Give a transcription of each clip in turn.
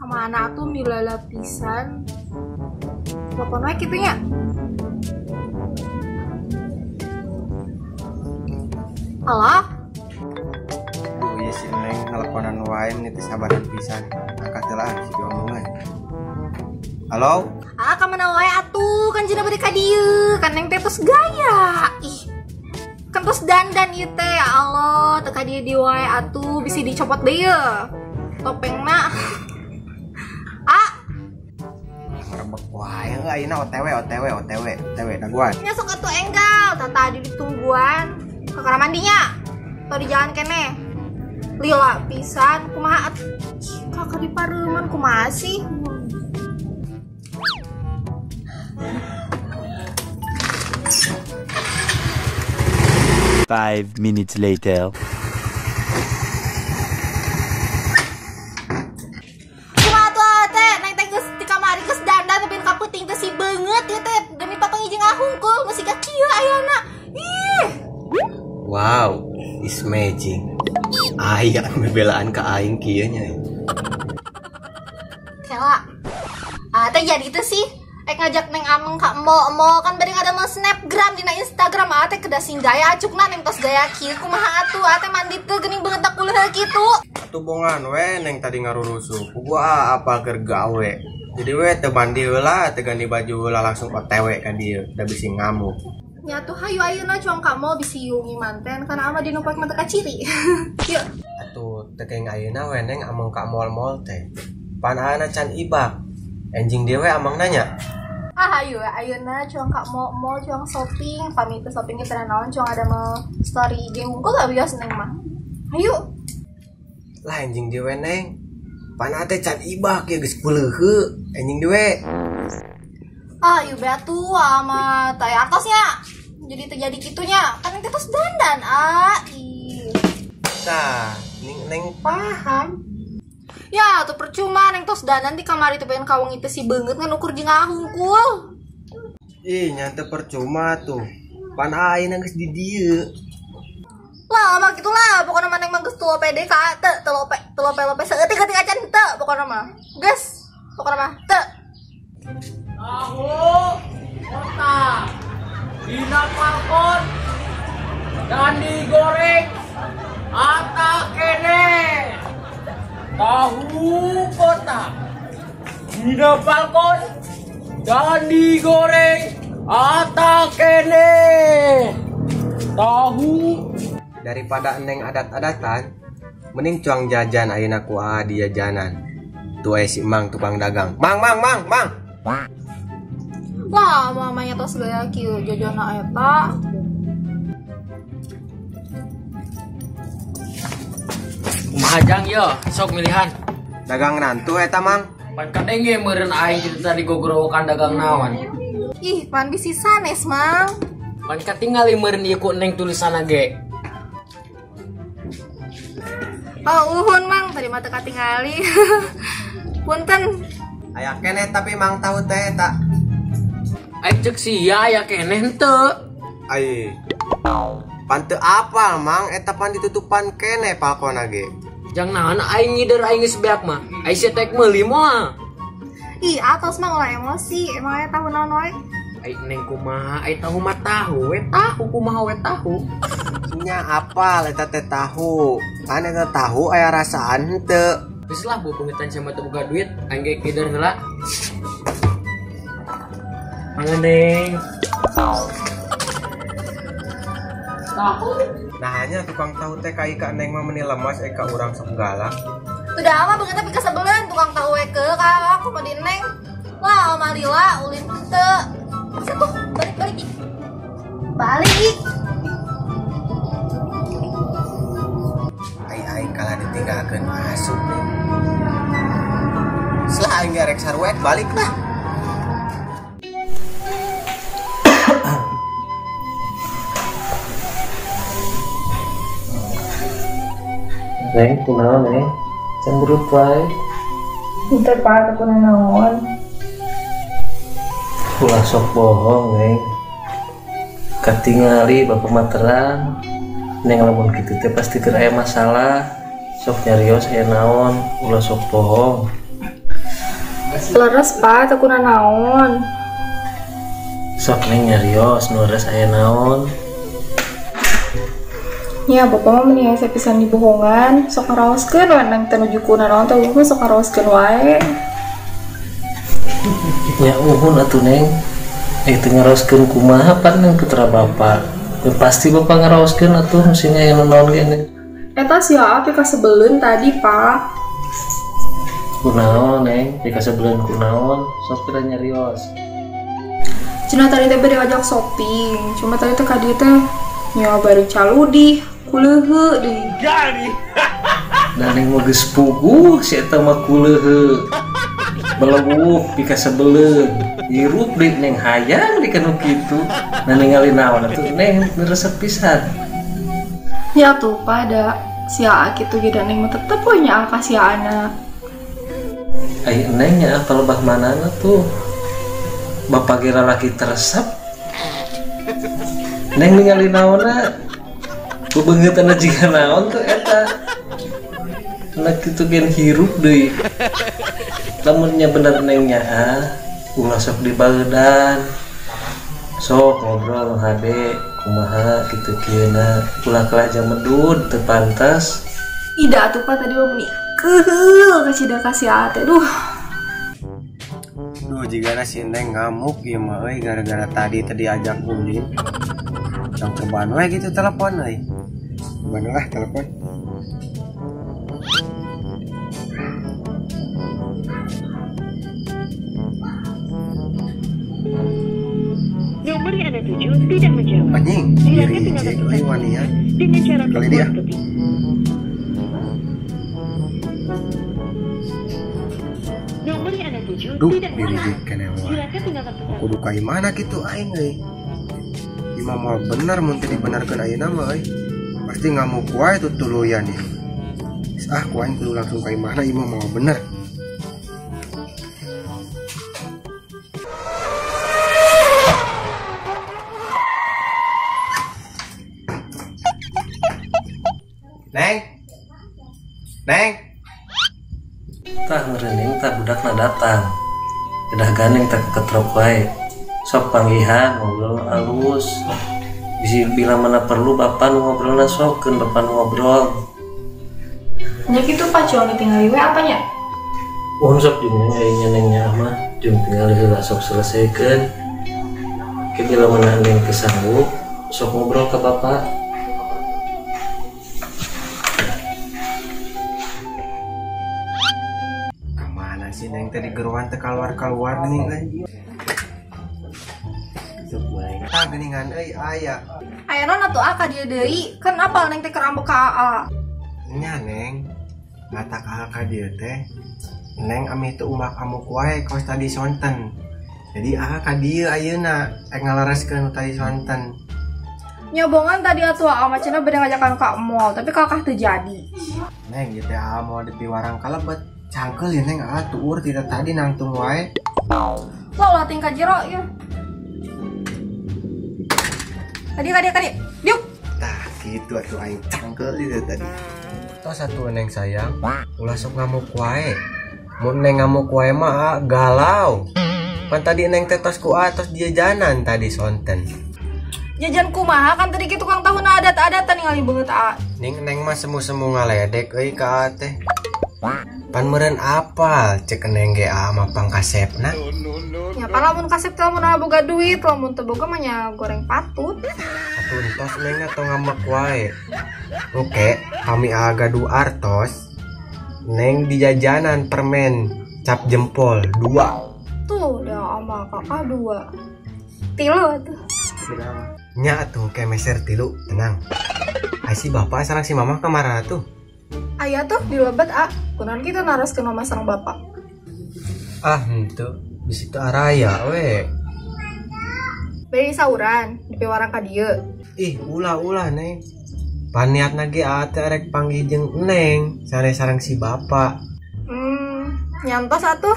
Kemana atuh milala pisan? Telepon wae kitu nya. Halo? Duh, ieu si Neng ngeleponan wae meni teu sabaran pisan. Angkat heula si diomongan. Halo? Ah, kamana wae atuh? Kan cenah bade ka dieu. Kan Neng teh tos gaya. Ih. Kan tos dandan ieu teh. Ya Allah, teu ka dieu di wae atuh bisi dicopot deui ye. Topengna. Ah. Rebek wae heuh ayeuna OTW OTW OTW OTW dagoan. Nya sok atuh enggal, tata tadi ditungguan. Ke kamar mandinya. Atau di jalan keneh. Lila pisan kumaha atuh? Kakak di pareuman kumaha sih? 5 minutes later. Kumaha tuh teh, neng teh geus di kamari geus dandan tapi ka peuting teh si beungeut ieu teh demi papanggih jeung ahungkul geus siga kieu ayana. Ih. Wow, is magic. Aya bebelaan ka aing kieu nya. Kela. Ah teh jadi teh sih. Rek ngajak neng ameng ka mall-mall kan bari ada mau snapgram dina Instagram ah teh kedah sing gaya acukna neng tos gaya kieu kumaha atuh ah teh mandi teu geuning beungeut tak kuleuh kitu. Atuh bongan we neng tadi ngarurusuh. Ku gua apal keur gawe. Jadi we teu mandi heula, teu ganti baju heula langsung OTW ka dieu, da bisi ngamuk. Nya tuh hayu ayeuna cuang ka mall bisi yungi manten kana ama dinu poek mah teu kaciri. Yuk. Atuh teu keng ayeuna we neng ameng ka mall-mall teh. Pan ayeuna can ibak. Enjing dewe amang nanya. Ah ayo ayeuna cuang ka mall-mall cuang shopping, pamit teh shopping teh naon cuang ada mau story IG unggul lah bios neng mah. Ayo. Lah enjing dewe neng. Pan teh can ibak ya geus kuleuheu enjing dewe. Ah ieu be atuh ama teh artosnya. Jadi terjadi kitunya kan teh tos dandan ah. Ih. Tah, ning neng paham. Ya, tuh percuma neng tos dandan di kamar itu pengen kawang itu si beungeut ngan ukur jeung ngahungkul. Ih, nyante percuma tuh. Pan aing geus di dieu. Lah, mah gitulah, pokona mah neng mah geus tulope deui ka teu telope telope-lope saeutik-eutik acan teu pokona mah. Geus, pokona mah teu. Tahu kota dina palkon dan digoreng ata kene. Tahu kota dina palkon dan digoreng ata kene. Tahu daripada neng adat-adatan mending cuang jajan ayeuna ku aa di jajanan. Tuh si mang tukang dagang. Mang mang mang mang. Wah, mamanya tos gaya kieu jajana eta. Kumaha jang ye, sok milihan. Dagang nantu eta mang. Pan kadenge meureun aing kitu tadi gogorowokan dagang naon. Ih, pan bisi sanes mang. Pan katingali meureun ieu ku neng tulisanna ge. Oh, uhun mang, tadi mah teu katingali. Punten. Aya keneh tapi mang tahu teh eta. Ai ceuk sia aya keneh henteu. Ai. Pan teu apal mang eta pan ditutupan keneh palkona ge. Jang naon aing ngider aing geus beak mah. Ai sia tek meuli moal. Ih, atos mah ulah emosi, emang aya tahu naon wae. Ai neng kumaha, ai tahu mah tahu, we tahu kumaha we tahu. Nya apal eta teh tahu. Pan eta tahu aya rasaan henteu. Geus lah beungetan sama teu boga duit, aing ge ngider heula. Mangga neng. Tahu. Nah hanya tukang tahu teh ka ika neng mah meni lemas eka urang sok galak. Udah ama beungeut tapi kasebeleun tukang tahu we ke ka aku mah di neng. Wah, mah lila ulin henteu. Satu, balik balik. Balik. Ai aing kalah ditinggalkeun asup nih. Setelah aing rek saruek balik lah. Neng, kunaon neng? Cemberut wae. Henteu Pak, teu kunaon. Ulah sok bohong neng. Katingali bapak mah terang. Neng lamun kitu teh pasti keur aya masalah. Sok nyarios aya naon, ulah sok bohong. Leres Pak, teu kunanaon. Sok Neng nyarios nu leres aya naon. Nya bapak mah meni hese pisan dibohongan, sok ngaraoskeun we Neng teh nuju kunanaon teh mah sok ngaraoskeun wae. Nya uhun atuh Neng. Teu ngaraoskeun kumaha pan Neng putra bapak. Ya, pasti bapak ngaraoskeun atuh mesti aya naon ge Neng. Eta si Aa pikasebeleun tadi, Pak. Kunaon, Neng? Pikasebeleun kunaon? Sok pira nyarios. Cenah tadi teh bade ngajak shopping, cuma tadi teh ka dieu teh nya bari caludih, kuleuheu deui. Da Neng mah geus puguh si eta mah kuleuheu. Belewuh pikasebeleun. Hirup deui Neng hayang di kanu kitu. Nah ningali naon atuh Neng resep pisan. Ya tuh pada si Aa kitu ge da Neng mah tetep we nya ka si Aana. Ai Neng nya apa lebah manana tuh? Bapak ge lalaki teresep. Neng ningali naonna? Bebeungeutanna jiga naon tuh eta. Nah kitu gen hirup deui. Lamun nya bener Neng nya ulah sok dibaeudan. Sok ngobrol hade kumaha kitu kieuna ulah kalah jamedud teu pantas. Ida atuh Pak tadi mah meni keuheul kacida ka si Aa teh duh. Duh jigana si Neng ngamuk ieu mah euy gara-gara tadi tadi ajak ulin. Cang cobaan we gitu telepon euy. Gimana lah telepon. Nomor yang Anda tuju tidak menjawab. Anjing, Silakan diri tinggalkan cek pesan euy wania. dengan cara Kali dia. telepon ketik. Nomor yang Anda tuju Duh, tidak diri menjawab. cek keneh wae. Silakan tinggalkan pesan. Kudu ka imana kitu aing euy. Imah moal bener mun teu dibenerkeun ayeuna mah euy. Pasti ngamuk wae tutuluyan ieu. Ah, ku aing kudu langsung ka imahna ieu mah moal bener. Neng. Neng. Tah meureun tah budakna datang. Kedah gandeng tah keketrok wae. Sok panggihan ngobrol alus. Bisi bila mana perlu bapak nu ngobrolna sok keun bapak nu ngobrol. Nya kitu Pak Joni tingali we apanya? Uhun sok jeung aya nya Neng nya mah jeung tingali heula sok selesaikeun. Ke bila mana Neng teu sanggup sok ngobrol ka bapak. Kamana sih Neng teh digeruan teu kaluar-kaluar geuning euy. Sok wae. Tah geuningan euy aya. Aya naon atuh ka dieu deui? Kan apal Neng teh keur ambek ka Aa. Nya Neng, mata ka dieu teh. Neng amih teu umak amuk wae kos tadi sonten. Jadi Aa ka dieu ayeuna rek ngalereskeun nu tadi sonten. Nyobongan tadi atuh Aa mah cenah bade ngajakan ka mall, tapi kakah teu jadi. Neng ieu teh Aa moal dipiwarang kalebet. Cangkeul ieu Neng Aa tuur tidak tadi nangtung wae. Lo ulah tingkah jero ieu. Tadi tadi tadi. Diuk. Tah kitu atuh aing cangkeul ieu tadi. Tos atuh Neng sayang, ulah sok ngamuk wae. Mun Neng ngamuk wae mah Aa galau. Pan tadi Neng teh tos ku Aa tos jajanan tadi sonten. Jajan kumaha kan tadi kitu tukang tahuna adat-adatan ningali beungeut Aa. Ning Neng mah semu-semu ngaledek euy ka Aa teh. Pan meureun apal cek Neng ge Aa mah pangkasepna. Nya pan lamun kasep teh lamun boga duit, lamun teu boga mah nya goreng patut. Atuh entos Neng atau ngambek wae. Oke, kami Aa gaduh artos. Neng di jajanan permen cap jempol 2. Tuh, dah sama kakak 2. Tilu atuh. Nya atuh ke meser tilu, tenang. Ai si bapak sareng si mamah kamana tuh? Aya tuh di lebet ah. Kunaon kitu naroskeun mama sareng bapak. Ah, henteu. Bisi teu araya we. Bari sauran, dipiwarang ka dieu. Ih, ulah-ulah Neng. Paniatna ge Aa teh rek panggih jeung Neng, sare sareng si bapak. Nyantos atuh.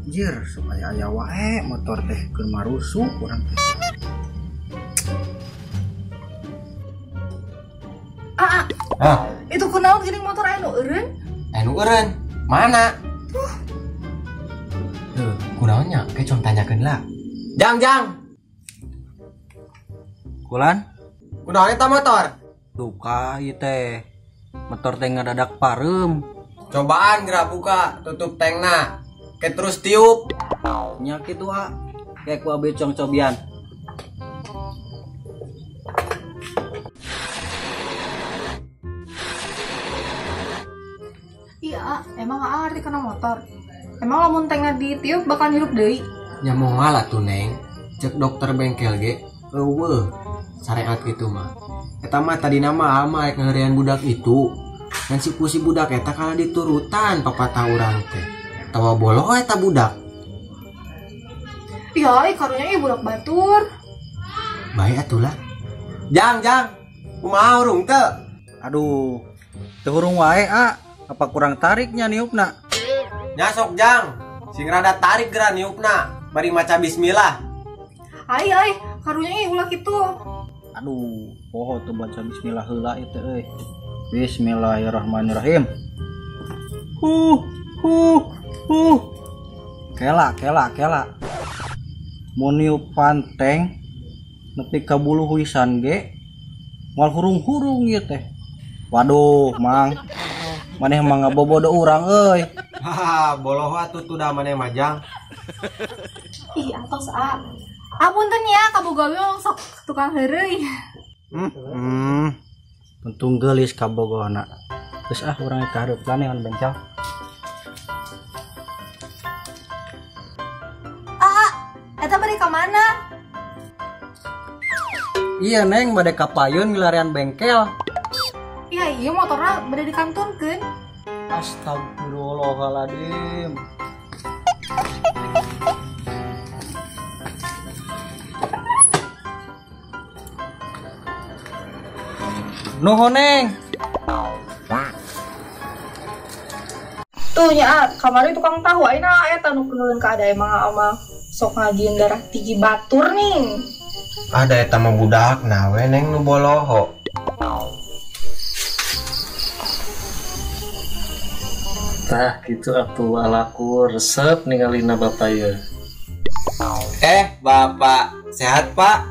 Anjir, supaya aya wae motor teh keur marusuh urang teh. Ah. Itu kunaon geuning motor aya nu eureun? Aya nu eureun. Mana? Tuh. Duh, kunaon nya? Ke cong tanyakeun lah. Jang, jang. Kulan? Kunaon eta motor? Duka ieu teh. Motor teh ngadadak pareum. Cobaan geura buka, tutup tengna. Ke terus tiup. Nya kitu ah. Kayak ku abi cong cobian. Iya, emang gak ngerti kena motor. Emang lamun tengna ditiup bakal hirup deui. Nya moal atuh Neng. Cek dokter bengkel ge eueuh sareat kitu mah. Eta mah tadina mah ama rek ngeurean budak itu. Ngan si ku si budak eta kalah diturutan papatah urang teh. Tawa boloh eta budak. Iya, karunya ieu budak batur. Bae atuh lah. Jang, jang. Kumaha urung teu? Aduh, teu hurung wae ah. Apa kurang tariknya niupna? Nyasok jang, sing rada tarik geura niupna, bari maca bismillah. Ai ai, karunya ieu ulah kitu. Aduh, poho teu baca bismillah heula ieu teh euy. Bismillahirrahmanirrahim. Huh, huh, huh. Kela, kela, kela. Mun niupan teng nepi ka bulu huisan ge moal hurung-hurung ieu teh. Waduh, Mang. Maneh mah ngabobodo urang euy. Haha, boloh atuh tuh maneh mah jang. Ih, atos ah. Apunten ya, kaboga we sok tukang heureuy. Untung geulis kabogona. Geus ah urang ka hareup lanehan bengkel. Ah, eta bade ka mana? Iya Neng, bade ka payun milarian bengkel. Iya, iya motornya bade dikantunkeun. Astagfirullahaladzim. Nuhun Neng. Tuh nya, kamari tukang tahu ayeuna eta nu keuneuleun ka ada emang ama sok ngajieun darah tinggi batur nih. Ada eta mah budak na we Neng nu boloho. Tah gitu atuh alaku resep ningalina bapak ya. Bapak sehat Pak?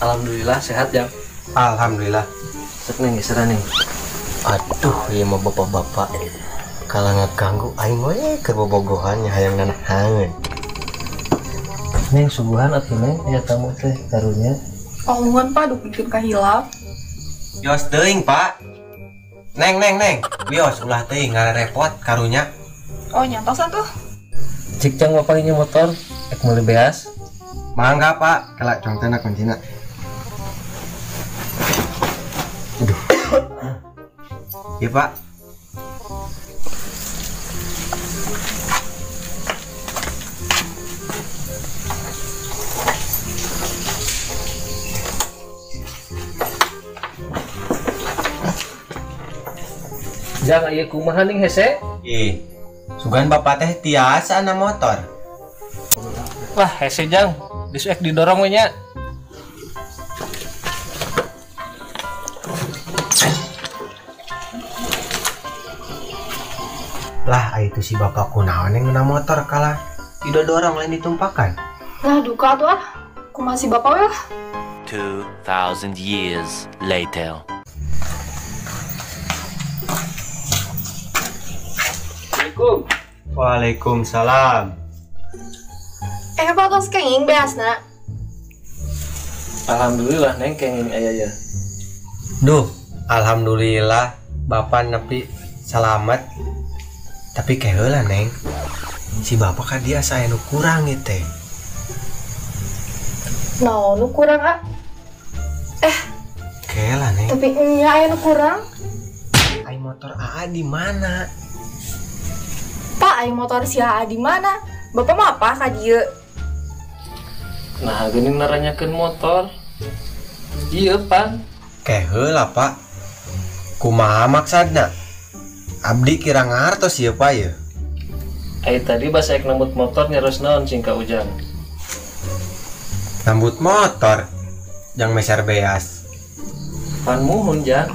Alhamdulillah sehat ya. Alhamdulillah. Resep neng geseran neng. Aduh ieu mah bapak-bapak kalah ngaganggu aing we keur bobogohan hayang nanahangeun. Neng suguhan atuh neng aya tamu teh karunya. Oh nuhun Pak duh bikin kahilap. Yos teuing Pak. Neng, neng, neng, wios ulah teuing ngarepot karunya. Oh, nyantosan tuh. Cik cang bapak ini motor, ek meuli beas. Mangga Pak, kelak congtena kuncina. Aduh. Iya Pak. Jang ieu kumaha ning hese? Ih, sugan bapak teh tiasa na motor. Wah, hese jang, disuek didorong we nya. Lah, itu si bapak kunaon yang ngena motor kalah didorong lain ditumpakan. Lah duka tuh ah, kumaha si bapak we lah. 2000 years later. Assalamualaikum. Waalaikumsalam. Pak tos kenging beasna. Alhamdulillah Neng kenging aya ya. Duh, alhamdulillah bapak nepi selamat. Tapi keheula Neng. Si bapak kan dia saya nu kurang ieu teh. Nah, nu kurang ah. Keheula Neng. Tapi nya aya nu kurang. Ai motor AA di mana? Pak, ai motor si AA di mana? Bapak mah apa ka dieu? Nah, geuning naranyakeun motor. Ieu pan. Keheula Pak. Kumaha maksudna? Abdi kira ngartos ieu Pak ieu. Ai tadi basa ek nambut motor nyaros naon cing ka Ujang. Nambut motor. Jang meser beas. Pan muhun jang,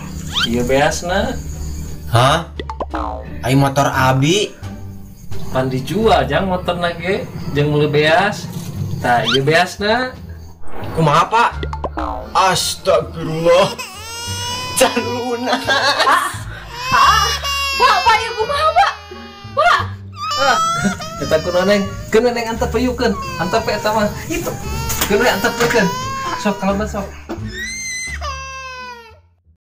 ieu beasna. Hah? Ai motor abi pan dijual jang motorna ge jeung meuli beas. Tah ieu beasna. Kumaha Pak? Astagfirullah. Can lunas. Pak, Pak, ieu kumaha Pak? Pak. Eta kunaon Neng? Keun Neng antep peyukeun, antep eta mah. Itu. Keun we antep peyukeun. Sok kalem sok.